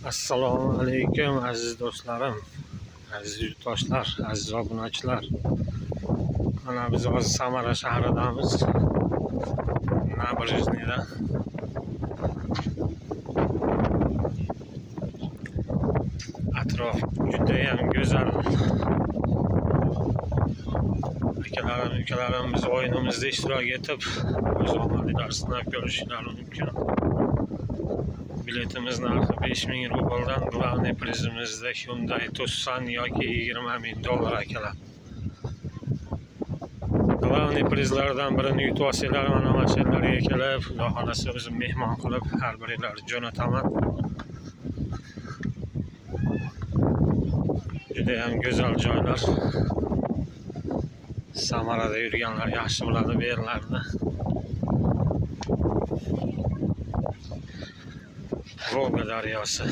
Assalomu alaykum aziz do'stlarim, aziz yurtdoshlar, aziz obunachilar. Mana biz hozir Samara shahridamiz. Набережныйda. Atrof judayam go'zal. Akalarim, ukalarim biz o'yinimizda ishtirok etib, o'z omadlarini sinab ko'rishlari mumkin. Biletimiz narxi 5000 rubldan, главный prizimizda Hyundai Tucson yoki 20 000 dollar akalar. Главный prizlardan birini yutib olsanglar, mana mashinalarga kelib, Xudo xolasa o'zim mehmon qilib, har biringlarni jo'nataman. Juda ham go'zal joylar. Samarada yurganlar yaxshi biladi bu yerlarni. Volga daryosi.